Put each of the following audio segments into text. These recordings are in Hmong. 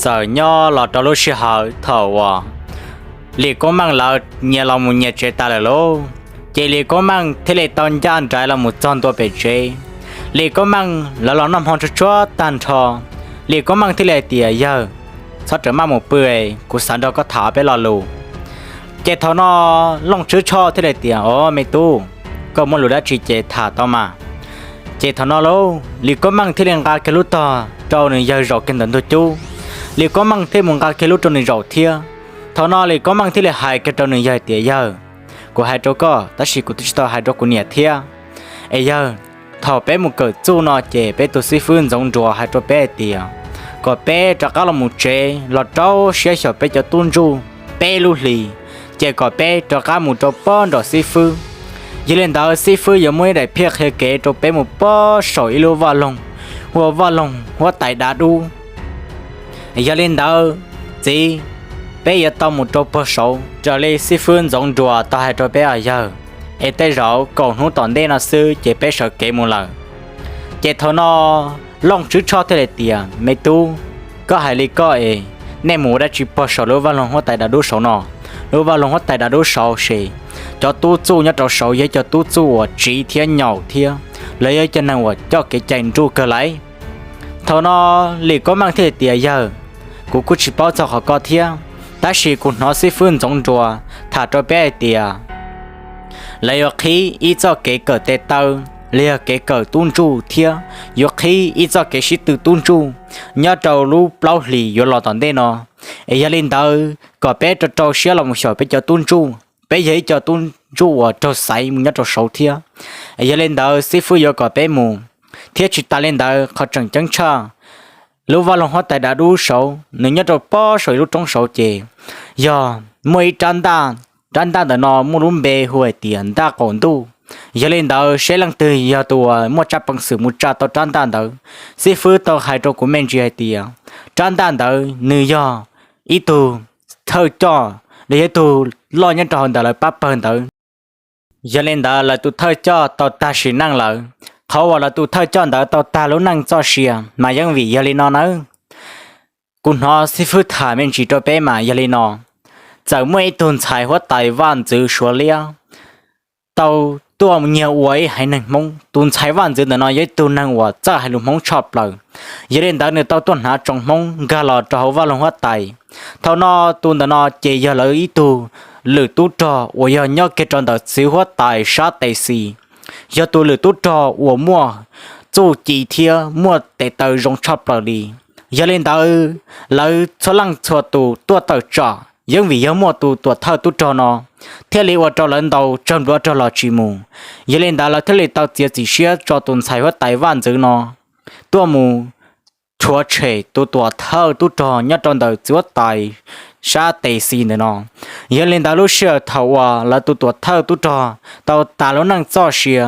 Txawm nyob los rau lub sij hawm thaum uas Lis Koob Meej lawv nyias los mus nyias tsev tas lawm lauj, ces Lis Koob Meej thiaj li tau ncaj nraim los mus txog ntua pem tsev. Lis Koob Meej lawv los noj hmo tsuag tsuag tag nrho, Lis Koob Meej thiaj li hais tias, Yawg, txhob rawm maj mus pw, kuv xav nrog koj tham peb lo lus. Ces thaum no Looj Tswb Tshoj thiaj li tias, Au me tub, koj muaj lus dab tsi ces tham tau mas. Ces thaum no lauj, Lis Koob Meej thiaj li nqa kiag lub tog rau nws yawg zaum kiag ntawm ntug cub. Lis Koob Meej thiaj mus nqa kiag lub rau nws zaum thiab. Thaum no Lis Koob Meej thiaj li hais kiag rau nws yawg tias, Yawg, kuv hais rau koj tab sis kuv twb tsis tau hais rau kuv niam thiab. Es yawg, thaum peb mus kawm txuj no ces peb tus xib fwb Ntxoov Nruas hais rau peb hais tias kom peb rov qab los mus tsev los rau siab xyaum peb cov tub ntsuj peb lub hlis, ces kom peb rov qab mus rau pob nram xib fwb. Yog li ntawd xib fwb yuav muaj ib daim phiaj qhia kev rau peb mus pob saum ib lub vaj loog, hu ua vaj loog huab tais dav dub. Yog li ntawd, txiv, peb yuav tau mus rau puag saud raws li xib fwb Ntxoov Nruas tau hais rau peb os yawg. Es tej zaum kaum hnub tom ntej no xwb ces peb sawv kev mus lawm. Ces thaum no Looj Tswb Tshoj thiaj li tias, Me tub, koj hais li koj es nej mus ua dab tsi puag saum lub vaj loog huab tais dav dub saud no? Lub vaj loog huab tais dav dub saud ces cov tub txuj nyob rau saud yog cov tub txuj uas tsiv thiab nyaum thiab lawv yog cov neeg uas coj kev cai nruj kawg lauj. Thaum no Lis Koob Meej thiaj li tias, Yawg, kuv kuj tsis paub txog qhov ko thiab, tab sis kuv hnov xib fwb Ntxoov Nruas tham rau peb hais tias lawv yuav qhib ib txoj kev kawm tes taw los yog kev kawm tub ntsuj thiab yuav qhib ib txoj kev sib tw tub ntsuj nyob rau lub plaub hlis yuav los tom ntej no. Es yog li ntawd kom peb rau rau siab los mus xyaum peb cov tub ntsuj, peb yog ib co tub ntsuj uas raug xaiv mus nyob rau saud thiab. Es yog li ntawd xib fwb yuav kom peb mus, thiab tsis tas li ntawd qhov tseem ceeb tshaj, lub vaj loog huab tais dav dub saud nws nyob rau pob saum ib lub roob saud ces yog muaj ib rab ntaj, rab ntaj ntawm no muaj lub npe hu hais tias Ntaj Qaum Ntuj. Yog li ntawd seb leej twg yog tus uas muaj tsab peev xwm mus tsa tau rab ntaj ntawd. Xib fwb tau hais rau kuv me ntsis hais tias rab ntaj ntawd nws yog ib tug thawj coj, los yog ib tug loj nyob rau hauv ntawm lawv pab pawg ntawd. Yog li ntawd lawv tus thawj coj tau tag sim neej lawm. Qhov uas lawv tus thawj coj ntawd tau tag lub neej txoj sia mas yeej vim yog li no nawb. Kuv hnov xib fwb tham me ntsis rau peb mas yog li no, txawm muaj ib tug ntxhais huab tais vaj ntxwv Suav liab tau tuaj nyiag ua ib haiv neeg Hmoob. Tus ntxhais vaj ntxwv ntawm no yog ib tug neeg uas txawj hais lus Hmoob tshaj plaws. Yog li ntawd nws tau tuaj hnav tsoom Hmoob nkag los rau hauv vaj loog huab tais. Thaum no tus ntawm no ces yog lawv ib tug lwm tub rog uas yog nyob kiag rau ntawm txiv huab tais sab tes xis, yog tus lwm tub rog uas muaj txuj ci thiab muaj tes taw zoo tshaj plaws li. Yog li ntawd lawv txhua leej txhua tus tuaj tawm tsam yeej vim yog muaj tus tuam thawj tub rog no thiaj li ua rau lawv ntaus tsawg npluav rog los tsis mus. Yog li ntawd lawv thiaj li tau txiav txim siab tso tus ntxhais huab tais vaj ntxwv no tuaj mus rhuav tshem tus tuam thawj tub rog nyob rau ntawm txiv huab tais sab tes xis ntawm no. Yog li ntawd lub sij hawm thaum uas lawv tus tuam thawj tub rog tau tas lub neej txoj sia,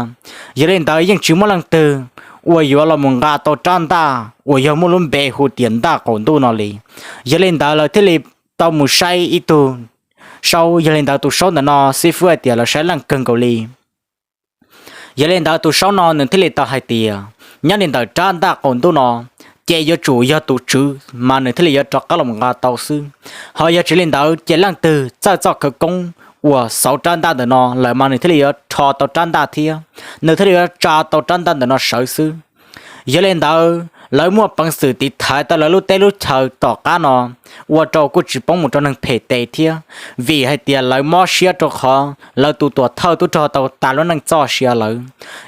yog li ntawd yeej tsis muaj leej twg uas yuav los mus nqa tau rab ntaj uas yog muaj lub npe hu tias Ntaj Qaum Ntuj no li. Yog li ntawd lawv thiaj li tau mus saib ib tug saub, yog li ntawd tus saub ntawm no xib fwb hais tias lawv saib leej kawg nkaus li. Yog li ntawd tus saub no nws thiaj li tau hais tias nyob li ntawm rab ntaj qaum ntuj no ces yuav tsum yog tus tswv mas nws thiaj li yuav rov qab los nqa tau xwb. Ho yog tsis li ntawd ces leej twg txawj txoj khawv koob uas xauv rab ntaj ntawm no lawm mas nws thiaj li yuav rho tau rab ntaj thiab nws thiaj li yuav tsa tau rab ntaj ntawm no sawv xwb. Yog li ntawd lawv muaj peev xwm tiv thaiv tau lawv lub teb lub chaw tom qab no ua rau kuj tsis poob mus rau neeg phem tes thiab, vim hais tias lawv mob siab rau qhov lawv tus tuam thawj tub rog tau tas lub neej txoj sia lawm.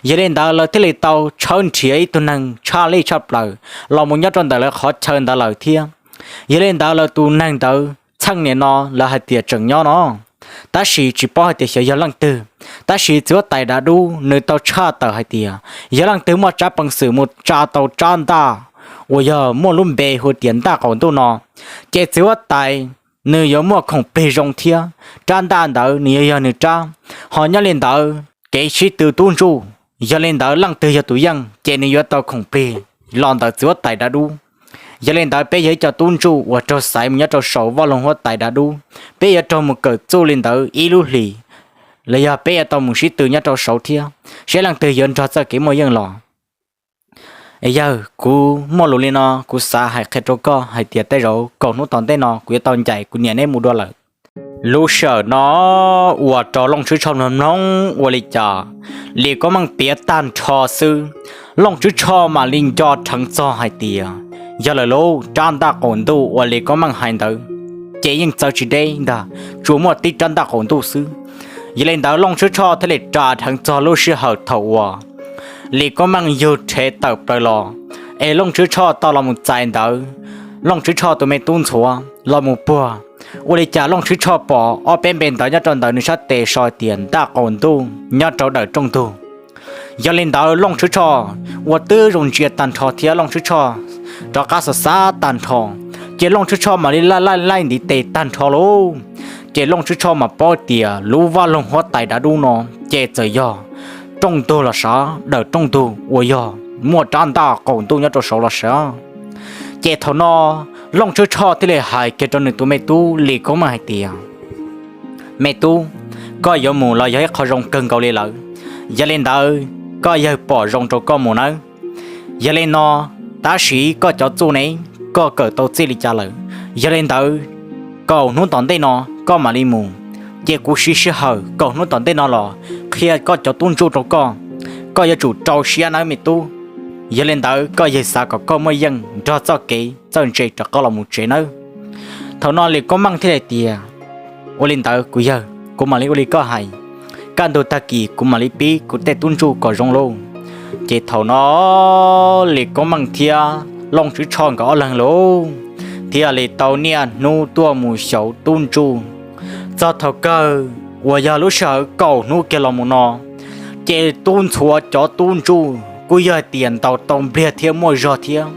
Yog li ntawd lawv thiaj li tau tshawb nrhiav ib tug neeg tshaj lij tshaj plaws los mus nyob rau ntawm lawv qhov chaw ntawd lawm thiab. Yog li ntawd lawv tus neeg ntawd txheej niam no lawv hais tias tseem nyob no, tab sis tsis paub hais tias xyov yog leej twg. Tab sis txiv huab tais dav dub nws tau tshaj tawm hais tias yog leej twg muaj tsab peev xwm mus tsa tau rab ntaj uas yog muaj lub npe hu tias ntaj qaum ntuj no, ces txiv huab tais nws yuav muaj khoom plig zoo thiab rab ntaj ntawd nws yuav yog nws rab. Ho nyob li ntawd kev sib tw tub ntsuj, yog li ntawd leej twg yog tus yeej ces nws yuav tau khoom plig los ntawm txiv huab tais dav dub. Yog li ntawd peb yog ib co tub ntsuj uas raug xaiv mus nyob rau saum vaj loog huab tais dav dub, peb yuav raug mus kawm txuj li ntawd ib lub hlis, los yog peb yuav tau mus sib tw nyob rau saud thiab, saib leej twg yuav nrog txoj kev muaj yeej los. Es yawg, kuv muaj lus li no kuv xav hais qhia rau koj hais tias tej zaum kaum hnub tom ntej no kuv yuav tau ncaim kuv niam neb mus dua lawm. Lub sij hawm no uas rau Looj Tswb Tshoj mloog mloog ua li cas Lis Koob Meej piav tag nrho xwb, Looj Tswb Tshoj mam li nco dheev txog hais tias yog lawm lauj, rab ntaj qaum ntuj uas Lis Koob Meej hais ntawd ces yeej txawv tsis deb ntag, tsuas muaj tib rab ntaj qaum ntuj xwb. Yog li ntawd Looj Tswb Tshoj thiaj li ras dheev txog lub sij hawm thaum uas Lis Koob Meej yug rhev tawm plaws los, es Looj Tswb Tshoj tau los mus txais ntawv Looj Tswb Tshoj tus me tub ntxhuav los mus puag. Ua li cas Looj Tswb Tshoj pom ob peb npe ntawv nyob rau ntawm nws sab tes so tias ntaj qaum ntuj nyob rau dawm rooj ntug. Yog li ntawd Looj Tswb Tshoj ua twb zoo ntsia tag nrho thiab Looj Tswb Tshoj rov qab xav xav tag nrho, ces Looj Tswb Tshoj mam li laij laij laij ntiv tes tag nrho lauj. Ces Looj Tswb Tshoj mam paub tias lub vaj loog huab tais dav dub no ces txawm yog rooj ntug los sav, dawm rooj ntug uas yog muaj rab ntaj qaum ntuj nyob rau saud los sav. Ces thaum no Looj Tswb Tshoj thiaj li hais kiag rau nws tus me tub Lis Koob Meej hais tias, me tub, koj yuav mus los yog ib qho zoo kawg nkaus li lawm. Yog li ntawd koj yawg pom zoo rau koj mus nawb. Yog li no, tab sis koj cov txuj ne, koj kawm tau txij li cas lawm? Yog li ntawd, kaum hnub tom ntej no koj mam li mus, ces kuv siv sij hawm kaum hnub tom ntej no los qhia koj cov tub ntsuj rau koj. Koj yuav tsum rau siab nawb me tub. Yog li ntawd koj yawg xav kom koj muaj yeej nrog txoj kev txawj ntse rov qab los mus tsev nawb. Thaum no Lis Koob Meej thiaj li tias, ua li ntawd kuv yawg, kuv mam li ua li koj hais. Kaj ntug tag kis kuv mam li pib kuv tej tub ntsuj kom zoo lauj. Ces thaum no Lis Koob Meej thiab Looj Tswb Tshoj nkawd ob leeg lauj thiaj li tau niaj hnub tuaj mus xyuas tub ntsuj. Txog thaum kawg uas yog lub sij hawm kaum hnub kiag los mus no, ces tub ntxhuav cov tub ntsuj kuj yog hais tias ntaus tau npliag thiab muaj zog thiab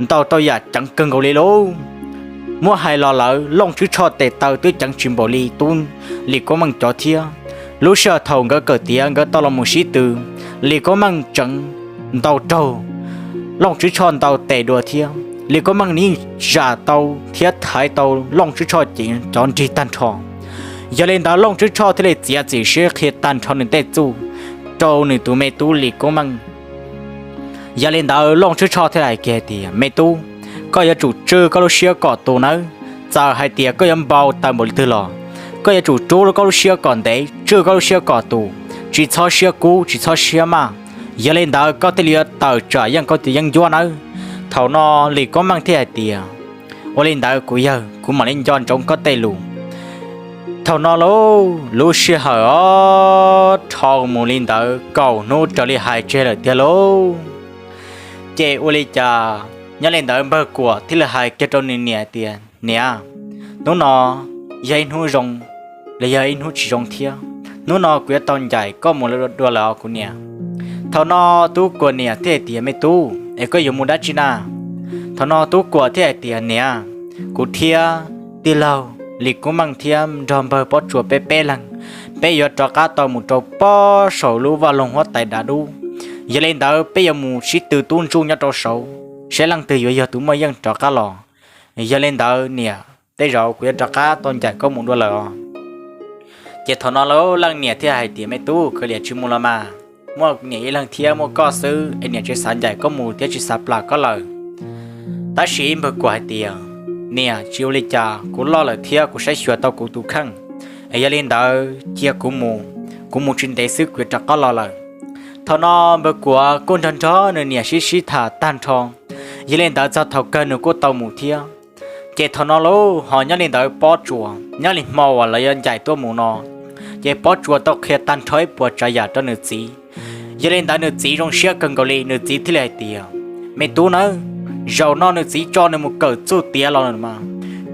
ntaus tau yam ceev kawg nkaus li lauj. Muab hais los lawm Looj Tswb Tshoj tes taw twb ceev tsis npaum li tub Lis Koob Meej cov thiab. Lub sij hawm thaum nkawd kawm tiav nkawd tau los mus sib tw, Lis Koob Meej tseem ntaus raug Looj Tswb Tshoj ntau tes dua thiab. Lis Koob Meej yeej zam tau thiab thaiv tau Looj Tswb Tshoj cev cov nrig tag nrho. Yog li ntawd Looj Tswb Tshoj thiaj li txiav txim siab qhia tag nrho nws tej txuj rau nws tus me tub Lis Koob Meej. Yog li ntawd Looj Tswb Tshoj thiaj hais kiag tias, me tub, koj yuav tsum tswj koj lub siab kom tus nawb. Txawm hais tias koj yuav npau taws npaum li twg los koj yuav tsum rub koj lub siab kom ntev, tswj koj lub siab kom tus, tsis txhob siab kub tsis txhob siab maj. Yog li ntawd koj thiaj li yuav tawm tsam yeej koj tus yeeb ncuab nawb. Thaum no Lis Koob Meej thiaj hais tias, ua li ntawd kuv yawg, kuv mam li nco ntsoov koj tej lus. Thaum no lauj, lub sij hawm os dhau mus li ntawd kaum hnub raws li hais tseg lawm tiag lauj. Ces ua li cas nyob li ntawd Npawg Kuam thiaj li hais kiag rau nws niam tias, niam, hnub no yog ib hnub zoo los yog ib hnub tsis zoo thiab. Hnub no kuv yuav tau ncaim koj mus dua lawm os kuv niam. Thaum no Tub Kuam niam thiaj hais tias, me tub, es koj yuav mus dab tsi na? Thaum no Tub Kuam thiaj hais tias, niam, kuv thiab tij laug Lis Kub Meej thiab nrog npawg Pob Tsuas peb peb leeg, peb yuav rov qab tau mus rau pob saum lub vaj loog huab tais dav dub. Yog li ntawd peb yuav mus sib tw tub ntsuj nyob rau saud saib leej twg yuav yog tus muaj yeej rov qab los. Yog li ntawd niam, tej zaum kuv yuav rov qab tau ncaim koj mus dua lawm os. Ces thaum no lub leej niam thiaj hais tias, me tub, kawg liam tsis mus los mas, muaj niam ib leeg thiab muaj koj xwb es niam tsis xav ncaim koj mus thiab tsis xav plam koj lawm. Tab sis Npawg Kuam hais tias, niam, tsis ua li cas, kuv loj lawm thiab kuv saib xyuas tau kuv tus kheej. Es yog li ntawd cia kuv mus, kuv mus tsis ntev xwb kuv yuav rov qab los lawm. Thaum no Npawg Kuam kuj nrog nrog nws niam sib sib tham tag nrho. Yog li ntawd txog thaum kawg nws kuj tau mus thiab. Ces thaum no lauj, ho nyob li ntawd Pob Tsuas nyob li hmo uas lawv yuav ncaim tuaj mus no, ces Pob Tsuas tau qhia tag nrho ib puas tsav yam rau nws txiv. Yog li ntawd nws txiv zoo siab kawg nkaus li, nws txiv thiaj li hais tias, me tub nawb, zaum no nws txiv tso nws mus kawm txuj tiav los mas,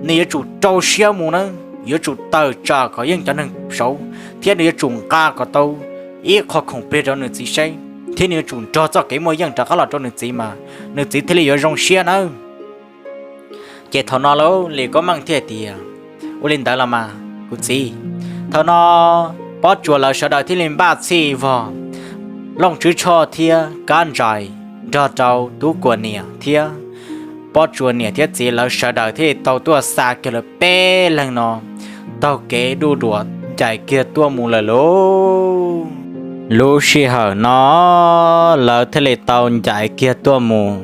nws yuav tsum rau siab mus nawb, yuav tsum tawm tsam kom yeej cov neeg saud, thiab nws yuav tsum nqa kom tau ib qho khoom plig rau nws txiv saib, thiab nws yuav tsum nrog txoj kev muaj yeej rov qab los rau nws txiv mas nws txiv thiaj li yuav zoo siab nawb. Ces thaum no lauj, Lis Kub Meej thiaj tias, ua li ntawd los mas kuv txiv. Thaum no Pob Tsuas lawv sawv daws thiaj li npaj txhij vog, Looj Tswb Tshoj thiab Kab Ntsais nrog rau Tub Kuam niam thiab Pob Tsuas niam thiab txiv lawv sawv daws thiaj li tau tuaj xa kiag lawv peb leeg no taug kev duj duam ncaim kiag tuaj mus lawm lauj. Lub sij hawm no lawv thiaj li tau ncaim kiag tuaj mus,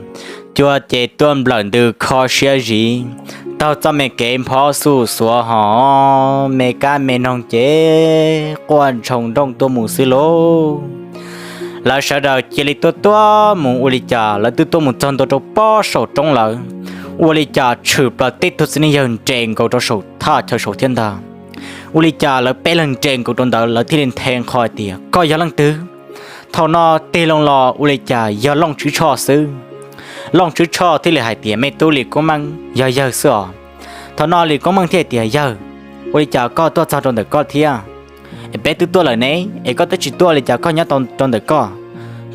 cuag ces tuaj nplawm ntws kho siab zis, taug txoj me kev nphob xuj xuav hos me kab me noog ces quaj ntshoo nrooj tuaj mus xwb lauj. Lawv sawv daws cia li tuaj tuaj mus ua li cas lawv twb tuaj mus txog ntua rau pob saum roob lawm, ua li cas tshwm plaws tib tug txiv neej yawg nres nkaus rau saum thaj chaw saum thiab ntag. Ua li cas lawv peb leeg nres nkaus rau ntawd lawv thiaj li nthe nqho hais tias, Koj yog leej twg? Thaum no tig loo los ua li cas yog Looj Tswb Tshoj xwb. Looj Tswb Tshoj thiaj li hais tias, Me tub Lis Koob Meej, yog yawg xwb os. Thaum no Lis Koob Meej thiaj hais tias, Yawg, ua li cas koj tuaj txog rau ntawm koj thiab? Es peb twb tuaj lawm ne, es koj twb tsis tuaj li cas koj nyob rau ntawm koj?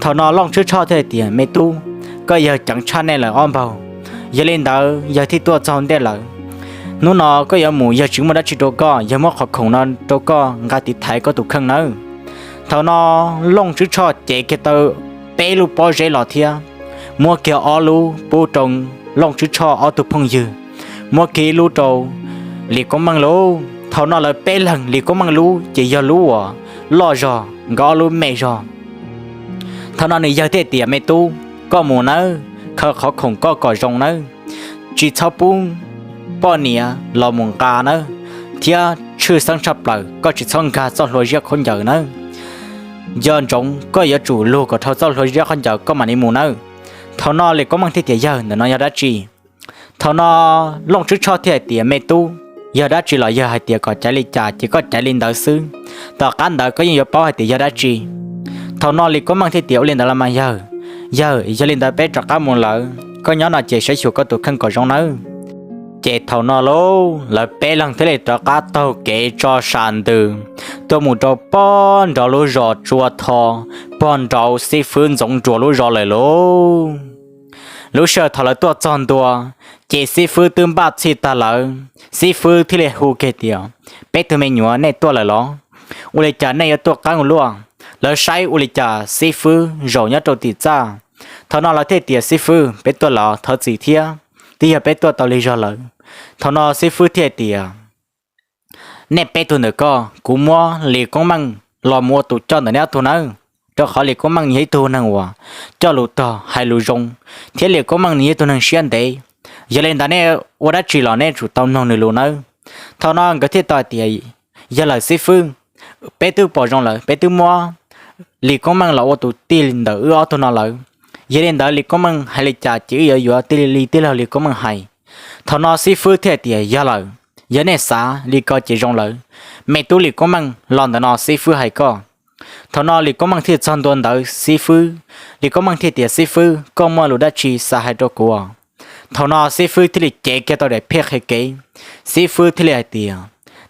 Thaum no Looj Tswb Tshoj thiaj hais tias, Me tub, koj yawg ceev tshaj nej lawm ob npaug, yog li ntawd yawg thiaj tuaj txog ntej lawm. Hnub no koj yuav mus yawg tsis muaj dab tsi rau koj, yawg muab qhov khoom no rau koj nqa tiv thaiv koj tus kheej nawb. Thaum no Looj Tswb Tshoj cev kiag tau peb lub pob zeb los thiab, muab kiag ob lub pub rau Looj Tswb Tshoj ob tug phooj ywg, muab kiag ib lub rau Lis Koob Meej lub. Thaum no lawv peb leeg Lis Koob Meej lub ces yog lub uas loj zog, nkawd ob lub me zog. Thaum no nws yawg thiaj tias, Me tub, koj mus nawb, khaws qhov khoom koj kom zoo nawb, tsis txhob pub poj niam los mus nqa nawb, thiab tshwj xeeb tshaj plaws koj tsis txhob nkag txoj hlua ziab khaub ncaws nawb. Nco ntsoov koj yuav tsum lug kom dhau txoj hlua ziab khaub ncaws koj mam li mus nawb. Thaum no Lis Koob Meej thiaj tias, Yawg, ntawm no yog dab tsi? Thaum no Looj Tswb Tshoj thiaj hais tias, Me tub, yog dab tsi los yawg hais tias kom caiv li cas ces koj caiv li ntawd xwb. Tom qab ntawd koj yeej yuav paub hais tias yog dab tsi. Thaum no Lis Koob Meej thiaj tias, Ua li ntawd los mas yawg, yawg, yog li ntawd peb rov qab mus lawm, koj nyob no ces saib xyuas koj tus kheej kom zoo nawb. Ces thaum no lauj, lawv peb leeg thiaj li rov qab taug kev tso sam ntws tuaj mus rau pob nrov lub zos Tsua Tho, pog nraud xib fwb Ntxoov Nruas lub zos lawm lauj. Lub sij hawm thaum lawv tuaj txog ntua, ces xib fwb twb npaj txhij tag lawm, xib fwb thiaj li hu kiag tias, Peb tug me nyuam, nej tuaj lawm los? Ua li cas nej yuav tuaj qeeb ua luaj? Lawv saib ua li cas xib fwb zaum nyob rau tim txaj. Thaum no lawv thiaj tias, Xib fwb, peb tuaj los thov txim thiab, twb yog peb tuaj tau lig zog lawm. Thaum no xib fwb thiaj tias, Nej peb tug ntawm koj, kuv muab Lis Koob Meej los mus ua tus coj ntawm nej ob tug nawb, rau qhov Lis Koob Meej nws yog ib tug neeg uas coj lus tog hais lus zoo, thiab Lis Koob Meej nws yog ib tug neeg siab ntev. Yog li ntawd nej ua dab tsi los nej tsum tau mloog nws lus nawb. Thaum no nkawd thiaj tau hais tias, Yog lawm xib fwb, peb twb pom zoo lawm, peb twb muab Lis Koob Meej los ua tus tij ntawm wb ob tug no lawm. Yog li ntawd Lis Koob Meej hais li cas ces wb yuav yuav tij li tij laug Lis Koob Meej hais. Thaum no xib fwb thiaj hais tias, Yog lawm, yog nej xav li ko ces zoo lawm. Me tub Lis Koob Meej, los ntawm no xib fwb hais koj. Thaum no Lis Koob Meej thiaj txog ntua ntawd xib fwb, Lis Koob Meej thiaj tias, Xib fwb, koj muaj lus dab tsi xav hais rau kuv? Thaum no xib fwb thiaj li cev kiag tau daim phiaj qhia kev. Xib fwb thiaj li hais tias,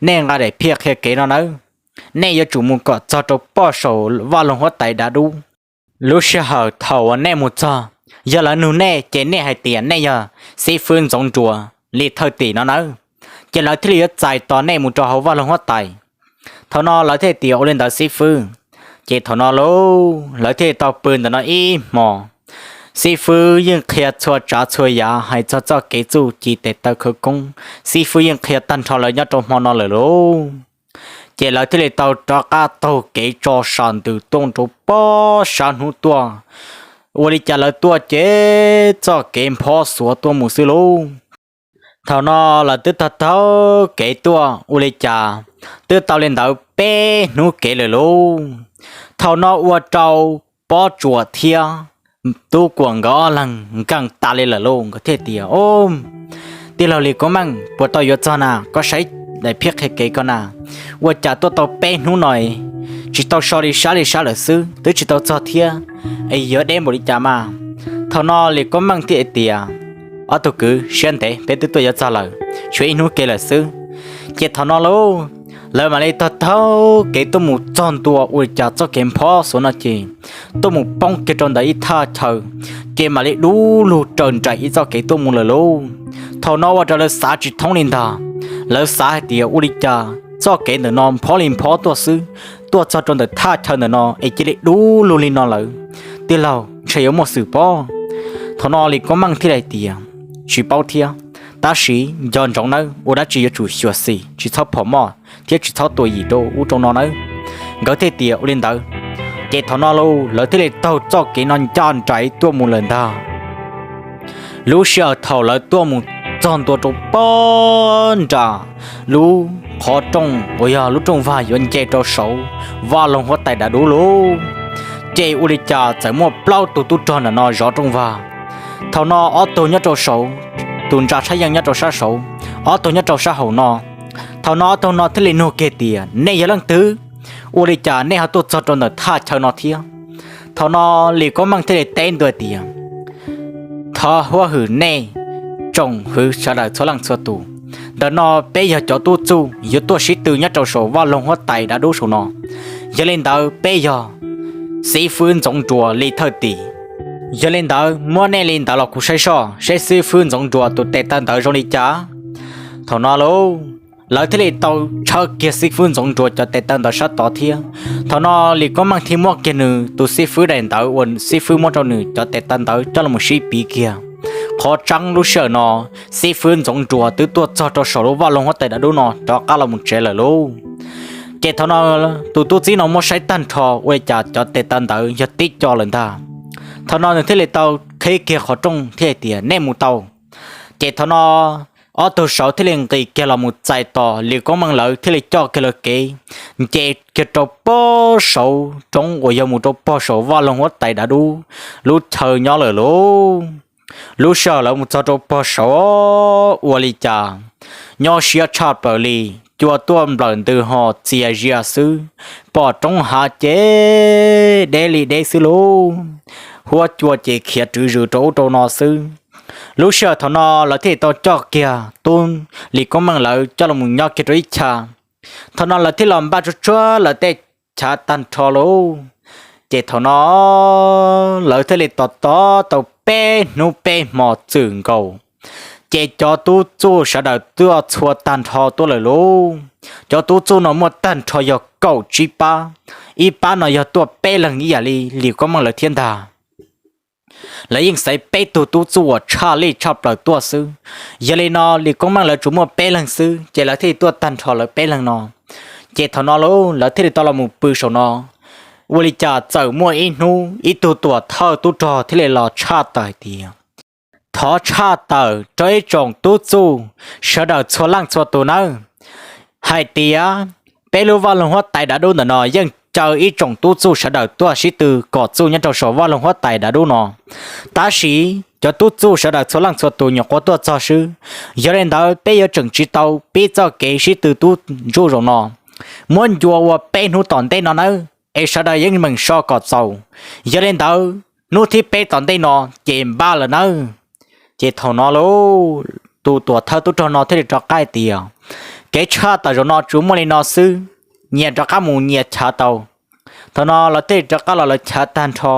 Nej nqa daim phiaj qhia kev no nawb, nej yuav tsum mus kom txog rau poj saum vaj loog huab tais dav dub. Lub sij hawm thaum uas nej mus txog, yog lawv nug nej ces nej hais tias nej yog xib fwb Ntxoov Nruas li thawj tim no nawb, ces lawv thiaj li yuav txais tos nej mus rau hauv vaj loog huab tais. Thaum no lawv thiaj tias, Ua li ntawd xib fwb. Ces thaum no lauj, lawv thiaj li tau pw ntawm no ib hmos. Xib fwb yeej qhia txhua tsav txhua yam hais txog txoj kev txuj ci tes taw khawv koob, xib fwb yeej qhia tag nrho lawv nyob rau hmo no lawm lauj. Ces lawv thiaj li tau rov qab taug kev tso sam ntws tuaj rau pob sab hnub tuaj. Ua li cas lawv tuaj ces txoj kev nphob xuav tuaj mus xwb lauj. Thaum no lawv twb taug taug kev tuaj ua li cas twb tau li ntawd peb hnub kev lawm lauj. Thaum no ua rau Pob Tsuas thiab Tub Kuam nkawd ob leeg nkees tas li lawm lauj. Nkawd thiaj tias, Tij laug Lis Koob Meej, puas tau yuav txog na? Koj saib daim phiaj qhia kev ko na, ua cas tuaj tau peb hnub no tsis tau so li sab li sab lawm xwb, twb tsis tau txog thiab, es yuav deb npaum li cas mas? Thaum no Lis Koob Meej thiaj tias, Ob tug kwv, siab ntev, peb twb tuaj yuav txog lawm, tshuav ib hnub kev lawm xwb. Ces thaum no lauj, lawv mam li taug taug kev tuaj mus txog ntua ua li cas txoj kev nphob xuav no ces tuaj mus poob kiag rau ntawm ib thaj chaw, ces mam li dub lug raws nraim ib txoj kev tuaj mus lawm lauj. Thaum no ua rau lawv xav tsis thoob li ntag. Lawv xav hais tias, Ua li cas txoj kev ntawm no nphob li nphob tuaj xwb, tuaj txog rau ntawm thaj chaw ntawm no es cia li dub lug li no lawm? Tij laug, ntshe yuav muaj xwm pob. Thaum no Lis Koob Meej thiaj li hais tias, Tsis paub thiab, tab sis nco ntsoov nawb, ua dab tsi yuav tsum xyuam xim, tsis txhob phom moj thiab tsis txhob tua yim rau ub rau no nawb. Nkawd thiaj tias, Ua li ntawd, Ces thaum no lauj, lawv thiaj li taug txoj kev no ncaj nraim tuaj mus lawm ntag. Lub sij hawm thaum lawv tuaj mus txog ntua rau pog nram lub qhov rooj uas yog lub rooj vag yuav nce rau saum vaj loog huab tais dav dub lauj, ces ua li cas txawm muaj plaub tug tub rog ntawm no zov rooj vag. Thaum no ob tug nyob rau saum, tus ntsa tshab yeej nyob rau sab saud, ob tug nyob rau sab hauv no. Thaum no ob tug no thiaj li nug kiag tias, nej yog leej twg? Ua li cas nej ho tuaj txog rau ntawm thaj chaw no thiab? Thaum no Lis Koob Meej thiaj li teb ntua tias, thov huab hwm nej tsoom hwv sawv daws txhua leej txhua tus, ntawm no peb yog cov tub txuj yuav tuaj sib tw nyob rau saum vaj loog huab tais dav dub saum no. Yog li ntawd peb yog xib fwb Ntxoov Nruas li thawj tim. Yog li ntawd muab nej li ntawd los kuv saib soj seb xib fwb Ntxoov Nruas tus tes taw ntawd zoo li cas. Thaum no lauj, lawv thiaj li tau tshawb kiag xib fwb Ntxoov Nruas cov tes taw ntawd sab tod thiab. Thaum no Lis Koob Meej thiaj muab kiag nws tus xib fwb daim ntawv uas xib fwb muab rau nws cov tes taw ntawd coj los sib piv kiag. Qhov tseeb lub sij hawm no xib fwb Ntxoov Nruas twb tuaj txog rau saum lub vaj loog huab tais dav dub no rov qab los mus tsev lawm lauj. Ces thaum no tus tub txib no muab saib tag nrho ua li cas cov tes taw ntawd yog tib co lawm ntag. Thaum no nws thiaj li tau qhib kiag qhov rooj thiaj hais tias, nej mus tau. Ces thaum no ob tug saud thiaj li nqis kiag los mus txais tos Lis Koob Meej lawv thiaj li coj kiag lawv kev nce kiag rau pog saud roob uas yog mus rau pog saum vaj loog huab tais dav dub lub chaw nyob lawm lauj. Lub sij hawm lawv mus txog rau pog saud ua li cas nyob siab tshaj plaws li, cua tuaj nplawm ntws ho txias zias xwb, pom roob hav ces deb li deb xwb lauj. Huab cua ces khiav rwv zws rau ub rau no xwb. Lub sij hawm thaum no lawv thiaj li tau coj kiag tub Lis Koob Meej lawv coj los nyob kiag rau ib chav. Thaum no lawv thiaj los npaj tsuag tsuag lawv tej chav tag nrho lauj. Ces thaum no lawv thiaj li tos tos tau peb hnub peb hmo txwm nkaus, ces cov tub txuj sawv daws tuaj txhua tag nrho tuaj lawm lauj. Cov tub txuj no muaj tag nrho yog kaum tsib pab, ib pab no yog tuaj peb leeg ib yam li Lis Koob Meej lawv thiab ntag. Lawv yeej xaiv peb tug tub txuj uas tshaj lij tshaj plaws tuaj xwb. Yog li no Lis Koob Meej lawv tsuas muaj peb leeg xwb ces lawv thiaj li tuaj tag nrho lawv peb leeg no. Ces thaum no lauj, lawv thiaj li tau los mus pw saum no. Ua li cas txawm muaj ib hnub ib tug tuam thawj tub rog thiaj li los tshaj tawm hais tias, thov tshaj tawm rau ib tsoom tub txuj sawv daws txhua leej txhua tus nawb, hais tias peb lub vaj loog huab tais dav dub ntawm no yeej caw ib tsoom tub txuj sawv daws tuaj sib tw kom txuj nyob rau saum vaj loog huab tais dav dub no. Tab sis cov tub txuj sawv daws txhua leej txhua tus nyuam qhuav tuaj txog xwb. Yog li ntawd peb yuav tseem tsis tau pib txoj kev sib tw tub ntsuj zaum no. Muab ncua ua peb hnub tom ntej no nawb, es sawv daws yeej meem so kom txaus. Yog li ntawd hnub thib peb tom ntej no ces npaj lawm nawb. Ces thaum no lauj, tus tuam thawj tub rog no thiaj li rov qab hais tias, kev tshaj tawm zaum no tsuas muaj li no xwb, nyias rov qab mus nyias chav tau. Thaum no lawv thiaj li rov qab los lawv chav tag nrho.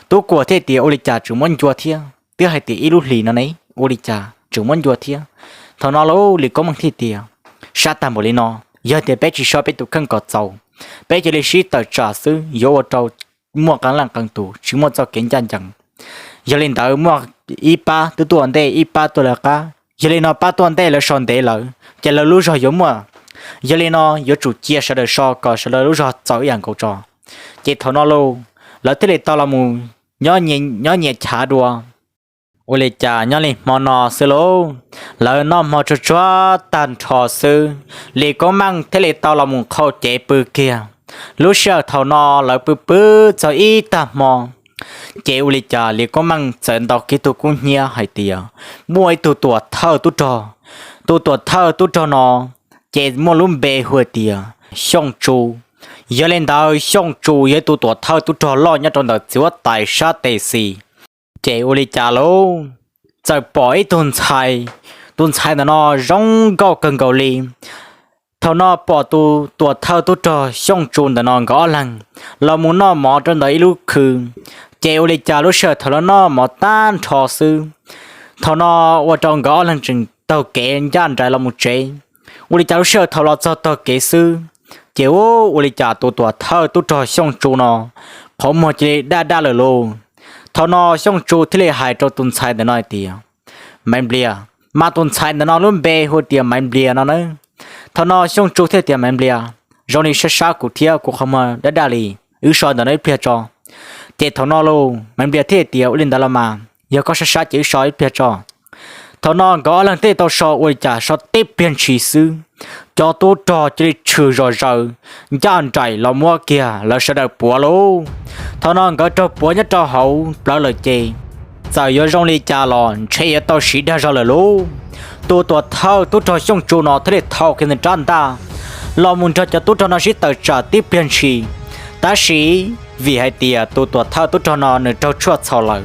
Tub Kuam thiaj tias, ua li cas tseem muab ncua thiab, twb hais tias ib lub hlis no ne, ua li cas tseem muab ncua thiab. Thaum no lauj, Lis Koob Meej thiaj tias, sab tag npaum li no, yog tias peb tsis so peb tus kheej kom txaus, peb cia li sib tawm tsam xwb yuav ua rau muaj qee leej qee tus tsis muaj txoj kev ncaj ncees. Yog li ntawd muaj ib pab twb tuaj ua ntej ib pab tuaj lawv qab, yog li no pab tuaj ua ntej lawv so ntev lawm ces lawv lub zog yuav muaj. Yog li no yuav tsum cia sawv daws so kom sawv daws lub zog txaus ib yam nkaus tso. Ces thaum no lauj, lawv thiaj li tau los mus nyob nyias chav dua. Ua li cas nyob li hmo no xwb lauj, lawv noj hmo tsuag tsuag tag nrho xwb, Lis Koob Meej thiaj li tau los mus qhau cev pw kiag. Lub sij hawm thaum no lawv pw pw txog ib tag hmo, ces ua li cas Lis Koob Meej txawm ntaus kiag tus kub hnyiab hais tias muaj ib tug tuam thawj tub rog. Tus tuam thawj tub rog no ces muaj lub npe hu tias Xyooj Tsu. Yog li ntawd Xyooj Tsu yog ib tug tuam thawj tub rog loj nyob rau ntawm txiv huab tais sab tes xis. Ces ua li cas lauj, txawm pom ib tug ntxhais, tus ntxhais ntawm no zoo nkauj kawg nkaus li. Thaum no pom tus tuam thawj tub rog Xyooj Tsu ntawm no nkawd ob leeg los mus noj mov rau ntawm ib lub khw, ces ua li cas lub sij hawm thaum lawv noj mov tag nrho xwb, thaum no ua rau nkawd ob leeg tseem taug kev ncaj nraim los mus tsev. Ua li cas lub sij hawm thaum los txog taug kev xwb, ces ua li cas tus tuam thawj tub rog Xyooj Tsu no qhov muag cia li daj daj lawm lauj. Thaum no Xyooj Tsu thiaj li hais rau tus ntxhais ntawm no hais tias, Maiv Nplias, mas tus ntxhais ntawm no lub npe hu tias Maiv Nplias no na. Thaum no Xyooj Tsu thiaj tias, Maiv Nplias, zoo li sab sab kuv thiab, kuv qhov muag daj daj li. wb so ntawm no ib pliag tso. Ces thaum no los Maiv Nplias thiaj tias, Ua li ntawd los mas yog koj sab sab ces wb so ib pliag tso. Thaum no nkawd ob leeg thiaj tau so, ua li cas so tib pliag ntshis xwb, cov tub rog cia li tshwm zom zaws ncaj nraim los muab kiag lawv sawv daws puav lauj. Thaum no nkawd raug puav nyob rau hauv plawv lawm ces txawm yuav zoo li cas los ntshe yuav tau siv dag zog lawm lauj. Tus tuam thawj tub rog Xyooj Tsu no thiaj li thau kiag nws rab ntaj los mus nrog cov tub rog no sib tawm tsam tib pliag ntshis. Tab sis vim hais tias tus tuam thawj tub rog no nws raug tshuaj txhaum lawm,